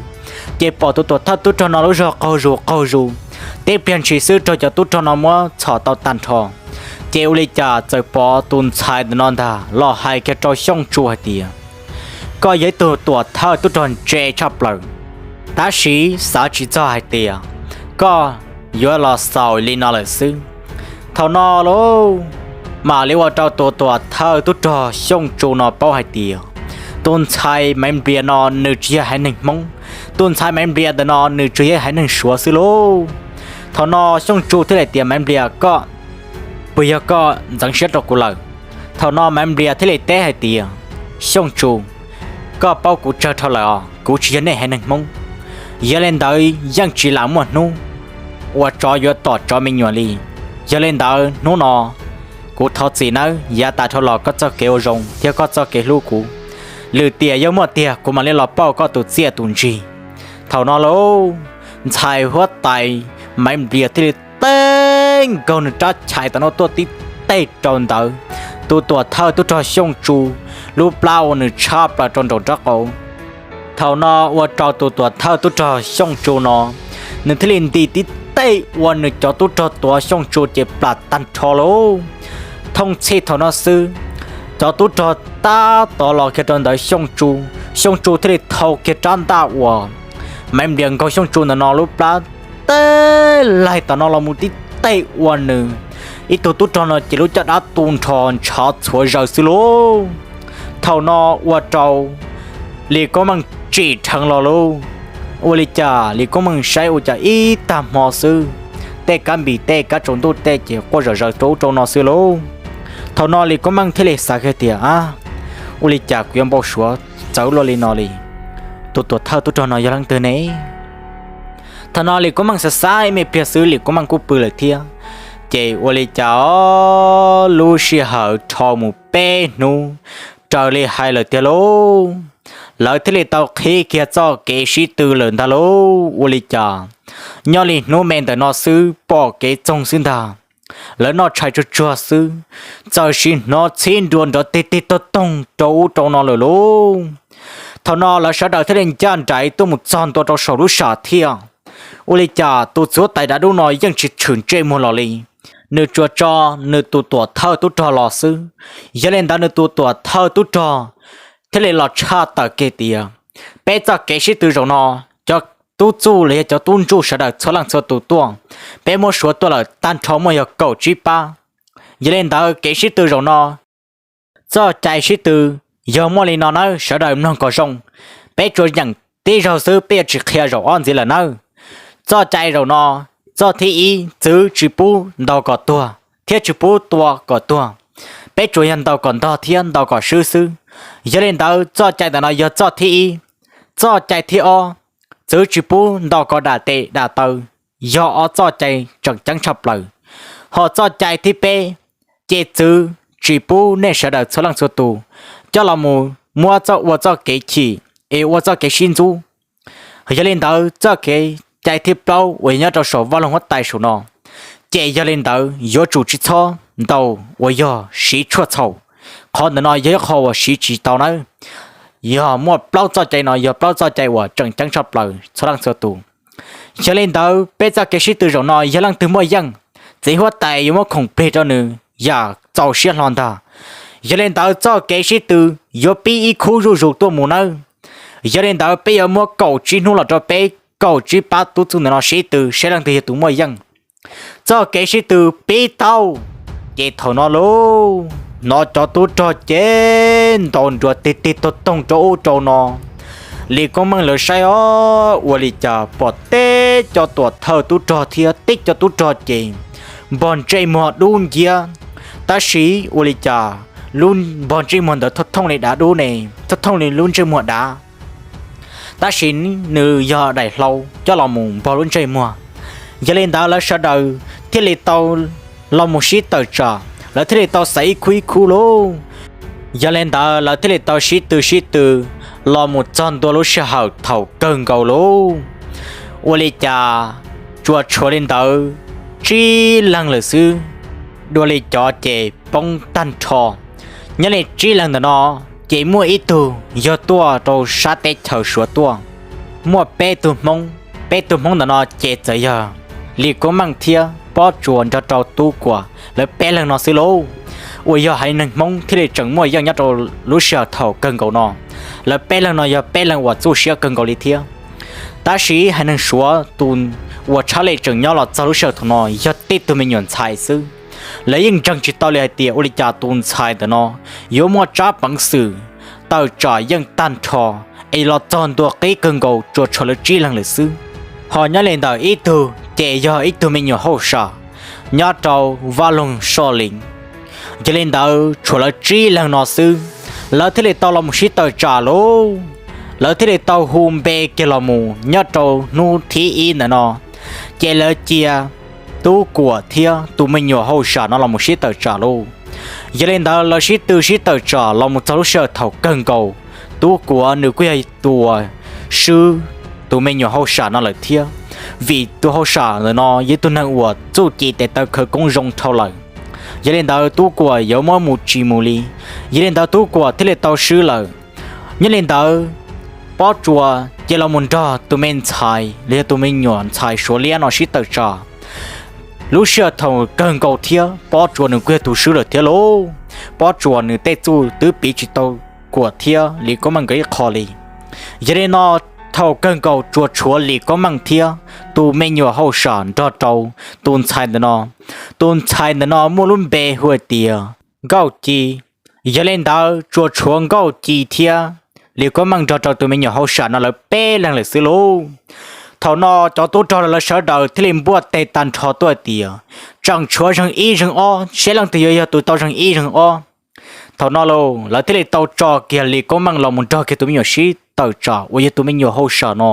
ces pom tus tuam thawj tub rog no lub zog qaug zus qaug zus, tib pliag ntshis xwb raug cov tub rog no muab txhom tau tag nrho. Ces ua li cas txawm pom tus ntxhais ntawm no ntag los hais kiag rau Xyooj Tsu hais tias, Koj yog ib tug tuam thawj tub rog ntse tshaj plaws, tab sis xav tsis txog hais tias koj yuav los xaus li no lawm xwb. Thaum no lauj, mam li ua rau tus tuam thawj tub rog Xyooj Tsu no paub hais tias tus ntxhais Maiv Nplias no nws tsis yog haiv neeg Hmoob, tus ntxhais Maiv Nplias ntawm no nws tsuas yog haiv neeg Suav xwb lauj. Thaum no Xyooj Tsu thiaj li tias, Maiv Nplias, koj puas yog koj ntxeev siab rau kuv lawm? Thaum no Maiv Nplias thiaj li teb hais tias, Xyooj Tsu, koj paub kuv tsawg dhau lawm os, kuv tsis yog nej haiv neeg Hmoob. Yog li ntawd yeej tsis lam muaj hnub uas tsov yuav tom tsov me nyuam li. Yog li ntawd hnub no kuv thov txim nawb, yav tas dhau los koj txoj kev ua zoo thiab koj txoj kev hlub kuv, lwm tiam yog muaj tiag kuv mam li los pauj koj tus txiaj tus ntsig. Thaum no lauj, ntxhais huab tais Maiv Nplias thiaj li teb nkaug nws rab chais tom no tuaj tib teg rau ntawd tus tuam thawj tub rog Xyooj Tsu lub plab uas nws tshab plaws rau nraum nraub qaum. Thaum no ua rau tus tuam thawj tub rog Xyooj Tsu no, nws thiaj li nti tib teg ua nws cov tub rog tuav Xyooj Tsu ces plam tag nrho lauj. Thooj txhij thaum no xwb, cov tub rog tab tom los kiag rau ntawd Xyooj Tsu, Xyooj Tsu thiaj li thau kiag rab ntaj uas Maiv Nplias nkaug Xyooj Tsu ntawm no lub plab teb laig tom no los mus tib teg ua nws ib tug tub rog no ces lub caj dab tu nrho ntshav txhuav zaws xwb lauj. Thaum no ua rau Lis Koob Meej tsim dheev los lauj. Ua li cas Lis Koob Meej saib ua cas ib tag hmo xwb, tej kab npis tej kab tsaus ntuj tej ces quaj zom zaws rau ub rau no xwb lauj. Thaum no Lis Koob Meej thiaj li xav kiag tias, A, ua li cas kuv yuav npau suav txawv luaj li no li? Tus tuam thawj tub rog no yog leej twg ne? Thaum no Lis Koob Meej xav xav ib me pliag xwb Lis Koob Meej kuj pw lawm thiab. Ces ua li cas lub sij hawm dhau mus peb hnub raws li hais lawm tiag lauj, lawv thiaj li tau qhib kiag txoj kev sib tw lawm ntag lauj. Ua li cas nyob li hnub me ntawm no xwb pom kev txoog xwb ntag, lawv noj tshais tsuag tsuag xwb, txawm sim hnov txhib nrua nrov tig tig toog toog rau ub rau no lawm lauj. Thaum no lawv sawv daws thiaj li ncaj nraim tuaj mus txog ntua rau saum lub sam thiaj. Ua li cas tus txiv huab tais dav dub no yeej tsis tshwm ntsej muag los li, nws tsuas tso nws tus tuam thawj tub rog los xwb. Yog li ntawd nws tus tuam thawj tub rog thiaj li los tshaj tawm kiag tias, Peb txoj kev sib tw zaum no, cov tub txuj los yog cov tub ntsuj sawv daws txhua leej txhua tus tuaj, peb muab suav tuaj lawm tag nrho muaj yog kaum tsib pab. Yog li ntawd kev sib tw zaum no, txoj cai sib tw yog muaj li no nawb, sawv daws mloog kom zoo. Peb tsuas yeem tib zaug xwb, peb yuav tsis qhia zaum ob ntxiv lawm nawb. Txoj cai zaum no, txoj thib ib, txwv tsis pub ntaus kom tuag thiab tsis pub tua kom tuag, peb tsuas yog ntaus kom ntog thiab ntaus kom swb xwb. Yog li ntawd txoj cai ntawm no yog txoj thib ib. Txoj cai thib ob, txwv tsis pub ntaus kom dam tes dam taw, yog ob txoj cai tseem ceeb tshaj plaws. Ho txoj cai thib peb, ces txwv tsis pub nej sawv daws txhua leej txhua tus coj los mus muab txoj ua txoj kev chim es ua txoj kev sib ntxub. Yog li ntawd txoj kev cai thib plaub uas yog nyob rau saum vaj loog huab tais saum no, ces yog li ntawd yuav tsum tsis txhob ntaus uas yog siv tshuaj txhaum. Qhov ntawm no yog ib qho uas siv tsis tau nawb. Yog muaj plaub txoj cai no yog plaub txoj cai uas tseem ceeb tshaj plaws txhua leej txhua tus. Yog li ntawd peb txoj kev sib tw zaum no yog leej twg muaj yeej, txiv huab tais yuav muab khoom plig rau nws yam txaus siab hlo ntag. Yog li ntawd txoj kev sib tw yuav pib ib khub zuj zus tuaj mus nawb. Yog li ntawd peb yuav muab kaum tsib hnub los rau peb kaum tsib pab tub txuj ntawm no sib tw saib leej twg yog tus muaj yeej. Txoj kev sib tw pib tau, ces thaum no lauj, hnov cov tub rog ces ntaus nruas tig tig toog toog rau ub rau no. Lis Koob Meej lawv saib os, ua li cas pom teb cov tuam thawj tub rog thiab teb cov tub rog ces npog ntsej muag dub nciab. Tab sis ua li cas lub npog ntsej muag ntawd thooj thooj li dav dub ne, thooj thooj li lub ntsej muag dav, tab sis nws yog daim hlau coj los mus npog lub ntsej muag. Yog li ntawd lawv sawv daws thiaj li tau los mus sib tawm tsam, lawv thiaj li tau xaiv ib khub ib khub lauj. Yog li ntawd lawv thiaj li tau sib tw sib tw los mus txog ntua lub sij hawm thaum kawg nkaus lauj. Ua li cas tsuas tshuav li ntawd tsib leeg lawm xwb, dua li cov ces poob tag nrho. Nyob li tsib leeg ntawm no ces muaj ib tug yog tuaj rau sab teb chaws Suav tuaj, muaj peb tug Hmoob, peb tug Hmoob ntawm no ces txawm yog Lis Koob Meej thiab Pob Tsuas nrog rau Tub Kuam lawv peb leeg no xwb lauj. Uas yog haiv neeg Hmoob thiaj li tseem muaj yeej nyob rau lub sij hawm thaum kawg nkaus no. Lawv peb leeg no yog peb leeg uas txuj siab kawg nkaus li thiab. Tab sis haiv neeg Suav tus uas tshaj li tseem nyob los txog lub sij hawm thaum no yog tib tug me nyuam ntxhais xwb. Lawv yeej ntseeg tsis tau li hais tias ua li cas tus ntxhais ntawm no yuav muaj tsab peev xwm tawm tsam yeej tag nrho es los txog ntua qib kawg nkaus tsuas tshuav lawv tsib leeg lawm xwb. Ho nyob li ntawm ib tug ces yog ib tug me nyuam hauj sam nyob rau Vaj Loog Soj Lis. Yog li ntawd tshuav lawv tsib leeg no xwb, lawv thiaj li tau los mus sib tawm tsam lauj. Lawv thiaj li tau hu npe kiag los mus nyob rau hnub thib ib ntawm no, ces lawv cia Tub Kuam thiab tus me nyuam hauj sam no los mus sib tawm tsam lauj. Yog li ntawd lawv sib tw sib tawm tsam los mus txog lub sij hawm thaum kawg nkaus, Tub Kuam nws kuj yog tus uas swb tus me nyuam hauj sam no lawm thiab, vim tus hauj sam ntawm no yog ib tug neeg uas txuj ci tes taw khawv koob zoo dhau lawm. Yog li ntawd Tub Kuam yuav muab mus tsis mus li, yog li ntawd Tub Kuam thiaj li tau swb lawm. Nyob li ntawd Pob Tsuas cia los mus nrog tus me ntxhais los yog tus me nyuam ntxhais Suav liab no sib tawm tsam. Lub sij hawm thaum kawg nkaus thiab Pob Tsuas nws kuj yog tus swb lawm thiab lauj. Pob Tsuas nws tej txuj twb piv tsis tau Kuam thiab Lis Koob Meej nkawd ib qho li. Yog li no thaum kawg nkaus tsuas tshuav Lis Koob Meej thiab tus me nyuam hauj sam nrog rau tus ntxhais ntawm no. Tus ntxhais ntawm no muaj lub npe hu hais tias Nkauj Ci. Yog li ntawd tsuas tshuav Nkauj Ci thiab Lis Koob Meej nrog rau tus me nyuam hauj sam no lawv peb leeg lawm xwb lauj. Thaum no cov tub rog lawv sawv daws thiaj li npuaj teg tag nrho tuaj hais tias tseem tshuav zeeg ib zeeg ob, saib leej twg yuav yog tus tau zeeg ib zeeg ob. Thaum no lauj lawv thiaj li tau tso kiag Lis Koob Meej los mus nrog kiag tus me nyuam sib tawm tsam uas yog tus me nyuam hauj sam no.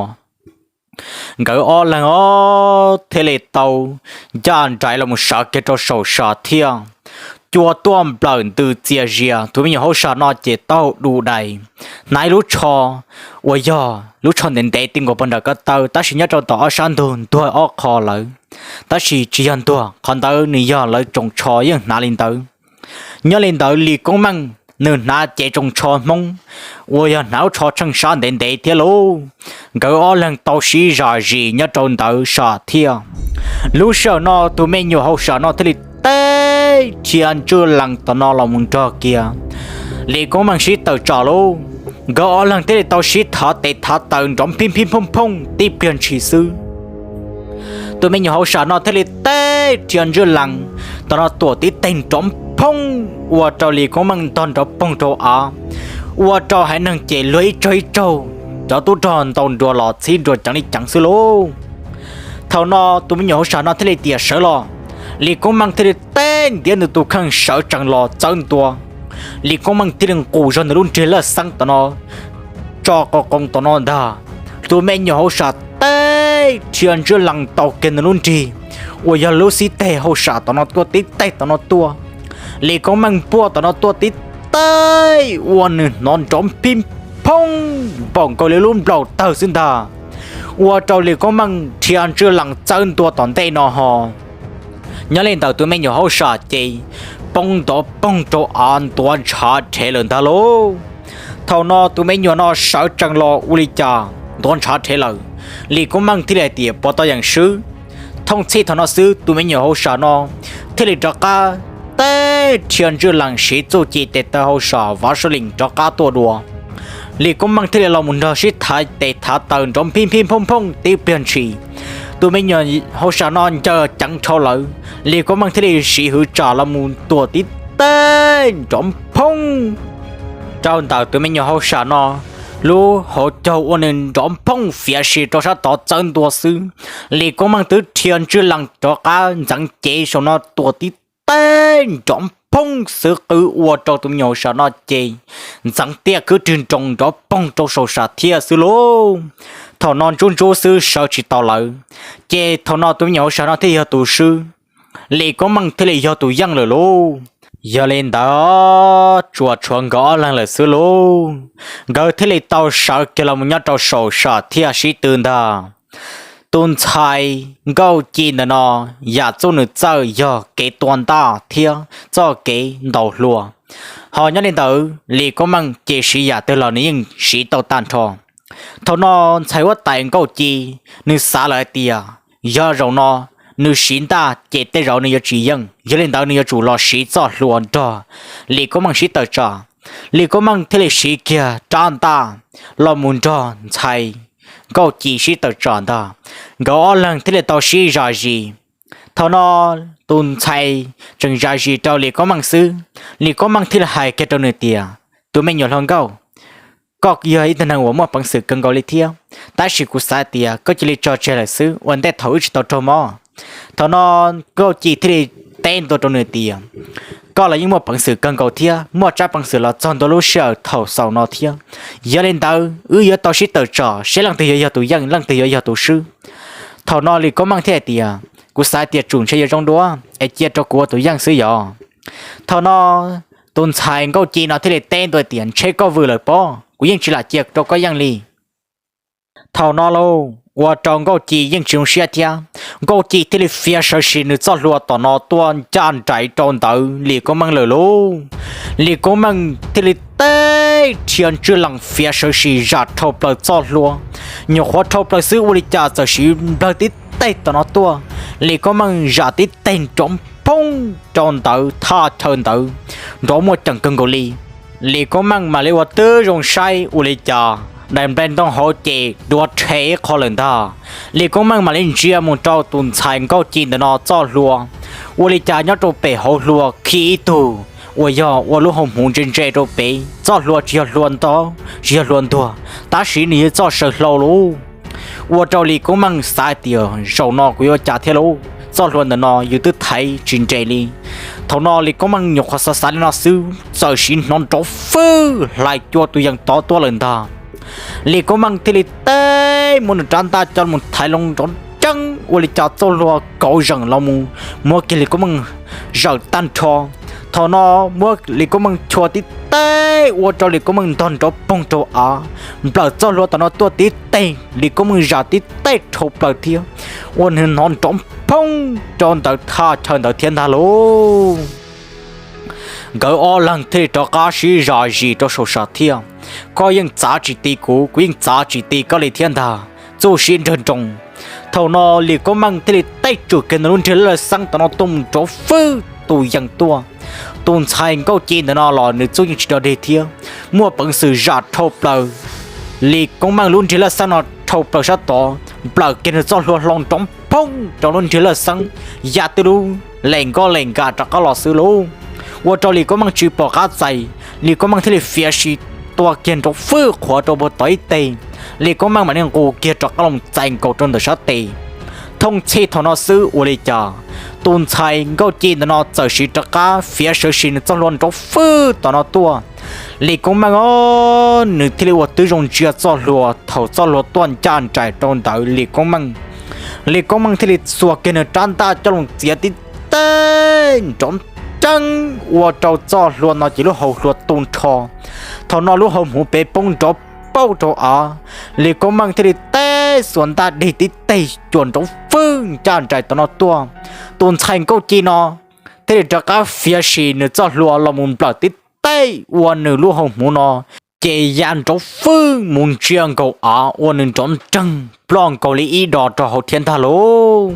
Nkawd ob leeg os thiaj li tau ncaj nraim los mus sawv kiag rau saum sam thiab cua tuaj nplawm ntws txias zias. Tus me nyuam hauj sam no ces taub hau du dais, hnav ib lub tsho uas yog lub tsho ntev ntev ti nkaus pog nram ko taw, tab sis nyob rau tom ob sab ntug ntuag ob qho lawm, tab sis tsis yog ntuag, qhov ntawd nws yog lawv tsoos tsho yeej hnav li ntawd. Nyob li ntawd Lis Koob Meej nws hnav cev tsoos tsho Hmoob uas yog hnav lub tsho tsheej sab ntev ntev thiab lauj. Nkawd ob leeg tau sib zam zis nyob rau ntawd sam thiab. Lub sij hawm no tus me nyuam hauj sam no thiaj li teb rhia ntswj lees tom no los mus nrog kiag Lis Koob Meej sib tawm tsam lauj. Nkawd ob leeg thiaj li tau sib thav tes thav taw nrov phij phij phooj phooj tib pliag ntshis xwb. Tus me nyuam hauj sam no thiaj li teb rhia ntswj lees tom no tuam tib teg nrov phooj ua rau Lis Koob Meej ntog nrov poog rau av, ua rau haiv neeg ces luag ib tsaug ib tsaug, cov tub rog ntaus nruas los txhib nruas ceev li ceev xwb lauj. Thaum no tus me nyuam hauj sam no thiaj li tias sawv los, Lis Koob Meej thiaj li teb ntiav nws tus kheej sawv tsees los txawb ntua. Lis Koob Meej thiaj li nqus zog nws lub nrig laj xeeb tom no tso qoo qoo tom no ntag. Tus me nyuam hauj sam teb rhia ntswj lees ntaus kiag nws lub nrig uas yog lub xib teg hauj sam tom no tuaj tib teg tom no tuaj. Lis Koob Meej puaj tom no tuaj tib teg ua nws hnov nrov phij phooj npaum nkaus li lub nplaum tawg xwb ntag, ua rau Lis Koob Meej rhia ntswj lees txawb ntua tom ntej no ho. Nyob li ntawm tus me nyuam hauj sam ces poob ntov poog rau av ntuav ntshav rhev lawm ntag lauj. Thaum no tus me nyuam no sawv tsees los ua li cas ntuav ntshav rhev lawm, Lis Koob Meej thiaj li hais tias puas tau yeem swb. Thooj txhij thaum no xwb tus me nyuam hauj sam no thiaj li rov qab teb rhia ntswj lees siv txuj ci tes taw hauj sam vav sab lees rov qab tuaj dua. Lis Koob Meej thiaj li los mus nrog sib thaiv tes thaiv taw nrov phij phij phooj phooj tib pliag ntshis. Tus me nyuam hauj sam no ncaws ceev dhau lawm, Lis Koob Meej thiaj li siv hwv tsam los mus tuam tib teg nrov phooj rau ntawm tus me nyuam hauj sam no lub hauv caug ua nws nrov phooj fiav si rau sab tod txawb ntua xwb. Lis Koob Meej twb rhia ntswj lees rov qab ntxeev cev saum no tuam tib teg nrov phoob xwb, qw ua rau tus me nyuam hauv sam no ces ntxeev tiaj kwb rwg nroos nrov poog rau saum sam thiaj xwb lauj. Thaum no ntsuab ntsuab xwb sawv tsis tau lawm, ces thaum no tus me nyuam hauv sam no thiaj yog tus swb, Lis Koob Meej thiaj li yog tus yeej lawm lauj. Yog li ntawd tsuas tshuav nkawd ob leeg lawm xwb lauj. Nkawd thiaj li tau sawv kiag los mus nyob rau saum sam thiaj sib tw ntag. Tus ntxhais Nkauj Ci ntawm no yam txuj nws txawj yog kev tua ntaj thiab txoj kev ntaus hlua, ho nyob li ntawd Lis Koob Meej ces siv yam twg los nws yeej siv tau tag nrho. Thaum no ntxhais huab tais Nkauj Ci nws xav lawm hais tias yog zaum no nws siv ntaj ces tej zaum nws yuav tsis yeej, yog li ntawd nws yuav tsum los siv txoj hlua nrog Lis Koob Meej sib tawm tsam. Lis Koob Meej thiaj li siv kiag rab ntaj los mus nrog ntxhais Nkauj Ci sib tawm tsam ntag. Nkawd ob leeg thiaj li tau sib zam zis. Thaum no tus ntxhais tseem zam zis rau Lis Koob Meej xwb, Lis Koob Meej thiaj li hais kiag rau nws tias, tus me nyuam hluas nkauj, koj yog ib tug neeg uas muaj peev xwm kawg nkaus li thiab, tab sis kuv xav tias koj cia li tso tseg lawm xwb, ua ntej thaum wb tsis tau raug mob. Thaum no Nkauj Ci thiaj li teb ntua rau nws tias, koj los yeej muaj peev xwm kawg nkaus thiab, muaj tsab peev xwm los txog ntua lub sij hawm thaum xaus no thiab. Yog li ntawd wb yuav tau sib tawm tsam seb leej twg yuav yog tus yeej, leej twg yuav yog tus swb. Thaum no Lis Koob Meej thiaj hais tias, kuv xav tias tsum ntshe yuav zoo dua es cia rau kuv ua tus yeej xwb yog. Thaum no tus ntxhais Nkauj Ci no thiaj li teb ntua tias, ntshe koj vwm lawm pob, kuv yeej tsis lam cia rau koj yeej li. Thaum no lauj, ua rau Nkauj Ci yeej tsis zoo siab thiab. Nkauj Ci thiaj li fiav sawv sim nws txoj hlua tom no tuaj ncaj nraim rau ntawd Lis Koob Meej lawm lauj. Lis Koob Meej thiaj li teb rhia ntswj lees fiav sawv sim zam dhau plaws txoj hlua. Nyuam qhuav dhau plaws xwb ua li cas txawm siv nplawg tib teg tom no tuaj. Lis Koob Meej zam tib teg nrov phoob rau ntawd thaj chaw ntawd nrov muaj ceem kawg nkaus li. Lis Koob Meej mam li ua tib zoo saib ua li cas daim nplej ntoo hauv ces duav rhe ib qho lawm ntag. Lis Koob Meej mam li ntsia mus rau tus ntxhais Nkauj Ci ntawm no txoj hlua, ua li cas nyob rau pem hauv hlua khi ib tug uas yog ua lub hau hmuv ntse ntse rau pem, txoj hlua tsis yog hlua ntaub tsis yog hlua ntuag, tab sis nws yog txoj saw hlau lauj. Ua rau Lis Koob Meej xav tias zaum no kuv yuav ua cas thiab lauj, txoj hlua ntawm no yus twb thaiv tsis nres li. Thaum no Lis Koob Meej nyuam qhuav xav xav li no xwb txawm siv hnov nrov fwj hlais cua tus yees tod tuaj lawm ntag. Lis Koob Meej thiaj li teb muab nws rab ntaj coj mus thaiv loo nrov nreeb ua li cas txoj hlua kauv zeem los mus muab kiag Lis Koob Meej zawm tag nrho. Thaum no muab Lis Koob Meej chua tib teg ua rau Lis Koob Meej ntog nrov poog rau av, nplawm txoj hlua tom no tuaj tib teg, Lis Koob Meej zam tib teg dhau plaws thiab, ua nws hnov nrov phoob rau ntawd thaj chaw ntawd thiab ntag lauj. Nkawd ob leeg thiaj li rov qab sib zam zis rau saum sam thiaj, koj yeej txav tsis ti kuv, kuv yeej txav tsis ti koj li thiab ntag, txuj sib nrawg nroos. Thaum no Lis Koob Meej thiaj li teb tsum kiag nws lub nrig laj xeeb tom no tuaj mus nrov fwj tus yees tuaj. Tus ntxhais Nkauj Ci ntawm no los nws txuj yeej tsis dog dig thiab, muaj peev xwm zam dhau plaws Lis Koob Meej lub nrig laj xeeb no dhau plaws sab tod, nplawm kiag nws txoj hlua hlau nrov phoob rau lub nrig laj xeeb, ya twb lub lem nkoj lem nkam rov qab los xwb lauj. Ua rau Lis Koob Meej tsis pom qab txais, Lis Koob Meej thiaj li fiav sim tua kiag nrov fwj qhuav rau puag tod ib teg, Lis Koob Meej mam li nqus kiag rov qab los txais nkaus rau ntawm sab tes. Thooj txhij thaum no xwb ua li cas tus ntxhais Nkauj Ci ntawm no txawm siv rov qab fiav sawv sim nws txoj hlua nrov fwj tom no tuaj. Lis Koob Meej os, nws thiaj li ua tib zoo ntsia txoj hlua, thaum txoj hlua tuaj ncaj nraim rau ntawd Lis Koob Meej, Lis Koob Meej thiaj li xuas kiag nws rab ntaj coj los txiav tib teg nrov nreeb ua rau txoj hlua no ces lub hau hlua tu nrho. Thaum no lub hau hmuv pem poob nrov pauj rau av, Lis Koob Meej thiaj li teb xuas ntaj dig tib teg cuam nrov fwj ncaj nraim tom no tuaj. Tus ntxhais Nkauj Ci no thiaj li rov qab fiav sim nws txoj hlua los mus nplawm tib teg ua nws lub hau hmuv no ces ya nrov fwj mus ntsia nkaus av ua nws nrov nreeg ploj nkaus li ib dos rau hauv thiab ntag lauj.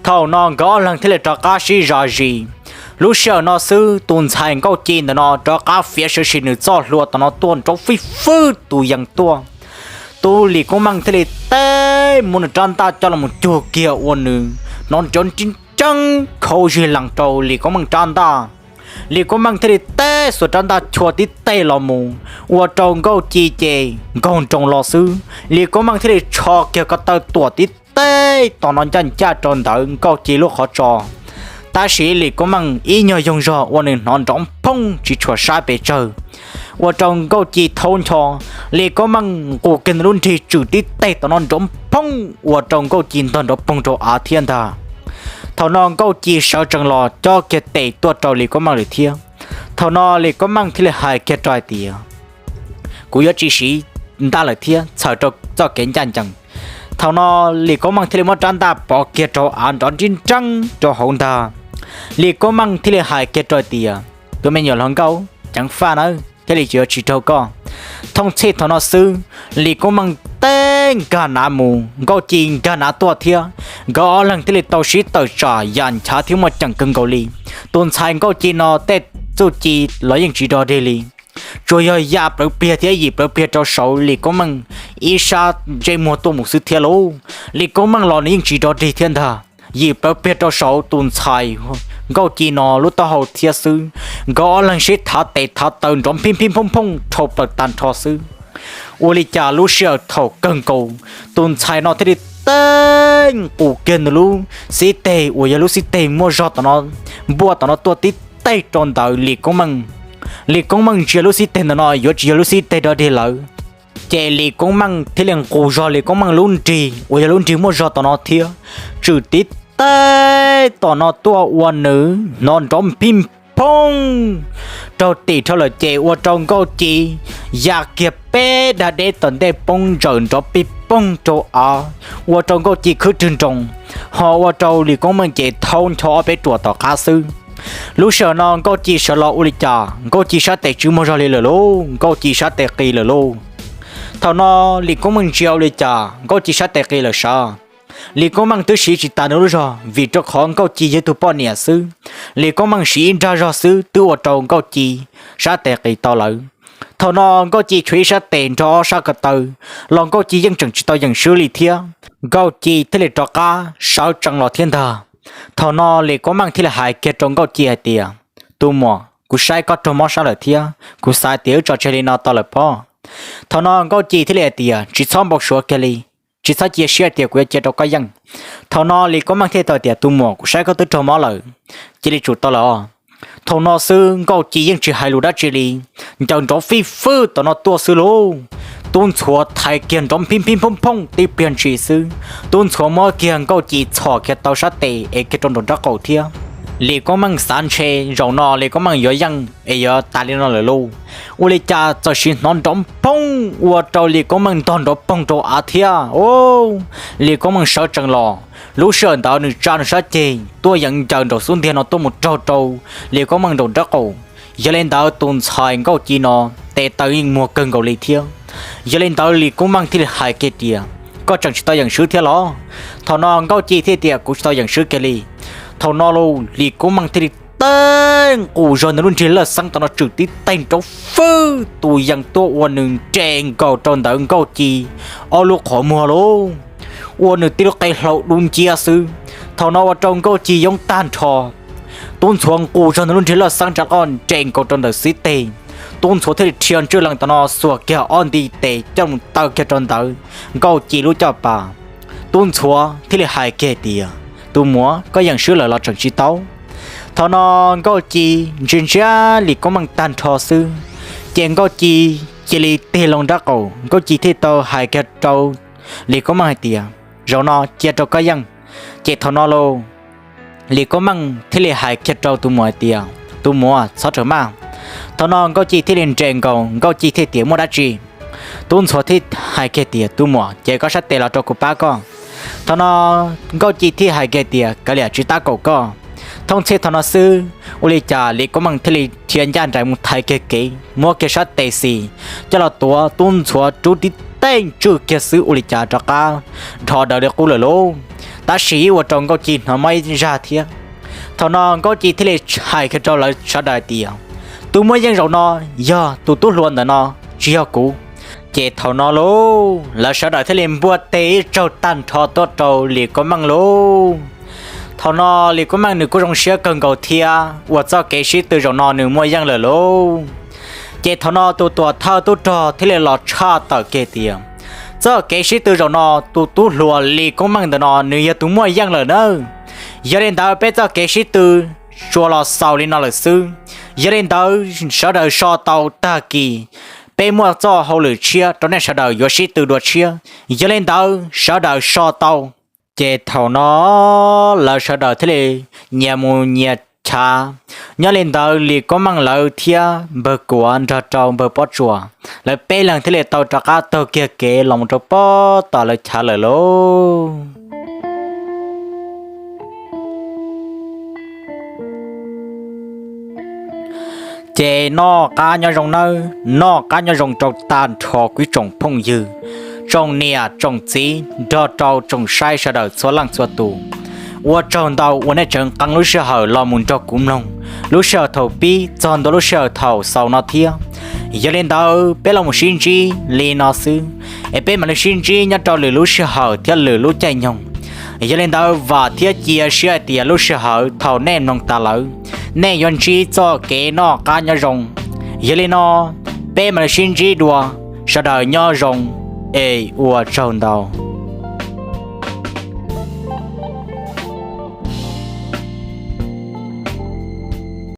Thaum no nkawd ob leeg thiaj li rov qab sib zam zis. Lub sij hawm no xwb tus ntxhais Nkauj Ci ntawm no rov qab fiav sawv sim nws txoj hlua tom no tuaj nrov fij fwj tus yees tuaj. Tus Lis Koob Meej thiaj li teb muab nws rab ntaj coj los cug kiag ua nws hnov nrov nreeb nreeb khauv zig lees rau Lis Koob Meej rab ntaj. Lis Koob Meej thiaj li teb xuas rab ntaj chua tib teg los mus ua rau Nkauj Ci ces nkaug nroos los xwb. Lis Koob Meej thiaj li tsho kiag ko taw tuam tib teg tom no ncaj ncaj rau ntawd Nkauj Ci lub qhov tsos. Tab sis Lis Koob Meej ib nyuag yoog zog ua nws hnov nrov phooj tsis tshua sab pes tsawg, ua rau Nkauj Ci thaub ncho. Lis Koob Meej nqus kiag nws lub nrig tswm tib teg tom no nrov phooj ua rau Nkauj Ci ntog nrov poog rau av thiab ntag. Thaum no Nkauj Ci sawv tsees los cob kiag tes tuaj rau Lis Koob Meej lawm thiab. Thaum no Lis Koob Meej thiaj li hais kiag rau hais tias, kuv yuav tsis siv ntaj lawm thiab, txhawm rau txoj kev ncaj ncees. Thaum no Lis Koob Meej thiaj li muab rab ntaj pov kiag rau av nrov nrib nreeb rau hauv ntag. Lis Koob Meej thiaj li hais kiag rau hais tias, tus me nyuam hluas nkauj, ceev faj nawb, thiaj li yuav tsis raug koj. Thooj txhij thaum no xwb, Lis Koob Meej teb nkag nav mus, Nkauj Ci nkag nav tuaj thiab. Nkawd ob leeg thiaj li tau sib tawm tsam yam nchav thiab muaj ceem kawg nkaus li. Tus ntxhais Nkauj Ci no tej txuj ci los yeej tsis dog dig li. Tsuas yog ya plawv pliag thiab yim plawv pliag rau saud Lis Koob Meej ib sab ntsej muag tuaj mus xwb thiab lauj. Lis Koob Meej los nws yeej tsis dog dig thiab ntag, yim plawv pliag rau saud tus ntxhais Nkauj Ci no lub taub hau thiab xwb. Nkawd ob leeg sib thav tes thav taw nrov phij phij phooj phooj dhau plaws tag nrho xwb. Ua li cas lub sij hawm thaum kawg nkaus, tus ntxhais no thiaj li teb nqus kiag nws lub xib teg uas yog lub xib teg muaj zog tom no, npuaj tom no tuaj tib teg rau ntawm Lis Koob Meej. Lis Koob Meej ntsia lub xib teg ntawm no yuav tsis yog lub xib teg dog dig lawm, ces Lis Koob Meej thiaj li nqus zog Lis Koob Meej lub nrig uas yog lub nrig muaj zog tom no thiab, tswm tib teg tom no tuaj ua nws hnov nrov phij phooj raug tim dhau lawm ces ua rau Nkauj Ci ya kiag peb dag deb tom ntej poob ntsawm nrov pij poog rau av, ua rau Nkauj Ci khwb rwg nroos, ho ua rau Lis Koob Meej ces thaub ncho ob peb ruam tom qab xwb. Lub sij hawm no Nkauj Ci sawv los ua li cas Nkauj Ci sab tes tsis muaj zog li lawm lauj, Nkauj Ci sab tes qis lawm lauj. Thaum no Lis Koob Meej ntsia ua li cas Nkauj Ci sab tes qis lawm sav. Lis Koob Meej twb siv tsis tas nws lub zog vim rau qhov Nkauj Ci yog tus poj niam xwb. Lis Koob Meej siv ib nrag zog xwb twb ua rau Nkauj Ci sab tes qis tau lawm. Thaum no Nkauj Ci tshuav ib sab tes nrog ob sab ko taw, los Nkauj Ci yeej tseem tsis tau yeem swb li thiab. Nkauj Ci thiaj li rov qab sawv tsees los thiab ntag. Thaum no Lis Koob Meej thiaj li hais kiag rau Nkauj Ci hais tias, tus muam, kuv saib koj raug mob sab lawm thiab kuv xav tias wb tso tseg li no tau lawm pob. Thaum no Nkauj Ci thiaj li hais tias, tsis txhob npau suav kiag li, tsis txhob cia siab tias kuv yuav cia rau koj yeej. Thaum no Lis Koob Meej thiaj tau tias, tus muam, kuv saib koj twb raug mob lawm, cia li tsum tau lawm os. Thaum no xwb Nkauj Ci yeej tsis hais lus dab tsi li, ncaws nrov fij fwj tom no tuaj xwb lauj. Tub ntxhuav thaiv kiag nrov phij phij phooj phooj tib pliag ntshis xwb, tub ntxhuav muab kiag Nkauj Ci txhom kiag tau sab tes es kiag rau nraum nraub qaum thiab. Lis Koob Meej xav ntshe zaum no Lis Koob Meej yuav yeej es yuav tas li no lawm lauj. Ua li cas txawm sim hnov nrov phooj ua rau Lis Koob Meej ntog nrov poog rau av thiab. Lis Koob Meej sawv tsees los, lub sij hawm ntawd nws tsa nws sab ceg tuaj yeev ncaws nraum xub ntiag no tuaj mus raug rau Lis Koob Meej nraum nraub qaum. Yog li ntawd tus ntxhais Nkauj Ci no tes taw yeej muag kawg nkaus li thiab. Yog li ntawd Lis Koob Meej thiaj li hais kiag tias, koj tseem tsis tau yeem swb thiab los? Thaum no Nkauj Ci thiaj tias, kuv tsis tau yeem swb kiag li. Thaum no los Lis Koob Meej thiaj li teb nqus zog nws lub nrig laj xeeb tom no tswm tib teg nrov fwj tus yees tuaj ua nws nres nkaus rau ntawm Nkauj Ci ob lub qhov muag lauj, ua nws tib lub qe hlau dub nciab xwb. Thaum no ua rau Nkauj Ci yoob tag nrho. Tub ntxhuav nqus zog nws lub nrig laj xeeb rov qab nres nkaus rau ntawm xib teg. Tub ntxhuav thiaj li rhia ntswj lees tom no xuas kiag ob nti tes coj mus taw kiag rau ntawm Nkauj Ci lub caj pas. Tub ntxhuav thiaj li hais kiag tias, tus muam, koj yeem swb lawm los tseem tsis tau? Thaum no Nkauj Ci ntsia ntsia Lis Koob Meej tag nrho xwb, ces Nkauj Ci cia li tig loo nraub qaum, Nkauj Ci thiaj tau hais kiag rau Lis Koob Meej hais tias, zaum no cia rau koj yeej. Ces thaum no los Lis Koob Meej thiaj li hais kiag rau tus muam hais tias, tus muam, txhob raws maj. Thaum no Nkauj Ci thiaj li nres nkaus, Nkauj Ci thiaj tias, muaj dab tsi? Tub ntxhuav thiaj hais kiag tias, tus muam, ces koj sab tes los rau kuv pab koj. Thaum no Nkauj Ci thiaj hais kiag tias, kav liam, tsis tab kaum koj. Thooj txhij thaum no xwb, ua li cas Lis Koob Meej thiaj li dhia ncaj nraim mus thaiv kiag kev, muab kiag sab tes xis coj los tuav, tub ntxhuav rub tib teg ntswj kiag xwb ua li cas rov qab dhos daws li qub lawm lauj. Tab sis ua rau Nkauj Ci hnov mob ib zaj thiab. Thaum no Nkauj Ci thiaj li hais kiag rau lawv sawv daws tias, tus muaj yeej zaum no yog tus tub hluas ntawm no, tsis yog kuv. Ces thaum no lauj, lawv sawv daws thiaj li npuaj teg ib tsaug tag nrho tuaj rau Lis Koob Meej lauj. Thaum no Lis Koob Meej nws kuj zoo siab kawg nkaus thiab uas txoj kev sib tw zaum no nws muaj yeej lawm lauj. Ces thaum no tus tuam thawj tub rog thiaj li los tshaj tawm kiag tias, txoj kev sib tw zaum no tus tub hluas Lis Koob Meej ntawm no nws yog tus muaj yeej lawm nawb. Yog li ntawd peb txoj kev sib tw tsuas los xaus li no lawm xwb. Yog li ntawd sawv daws so tau tag kis, peb muaj txoj hauj lwm tshiab rau nej sawv daws yuav sib tw dua tshiab. Yog li ntawd sawv daws so tau. Ces thaum no lawv sawv daws thiaj li nyias mus nyias chav. Nyob li ntawd Lis Koob Meej lawv thiab npawg Kuav nrog rau npawg Pob Tsuas, lawv peb leeg thiaj li tau rov qab taug kiag kev los mus rau pob tom lawv chav lawm lauj. Ces noj qab nyob zoo nawb, noj qab nyob zoo rau tag nrho kuv ib tsoom phooj ywg, tsoom niam tsoom txiv nrog rau tsoom saib sawv daws txhua leej txhua tus. Ua tsaug ntau uas nej tseem nqee lub sij hawm los mus nrog kuv mloog lub sij hawm thaum pib txog ntua lub sij hawm thaum xaus no thiab. Yog li ntawd peb los mus sib ntsib li no xwb, es peb mam li sib ntsib nyob rau lwm lub sij hawm thiab lwm lub caij nyoog. Yog li ntawd vam thiab cia siab hais tias lub sij hawm thaum nej mloog tas lawm, nej yuav ntsib txoj kev noj qab nyob zoo. Yog li no, peb mam li sib ntsib dua, sawv daws nyob zoo, es ua tsaug ntau.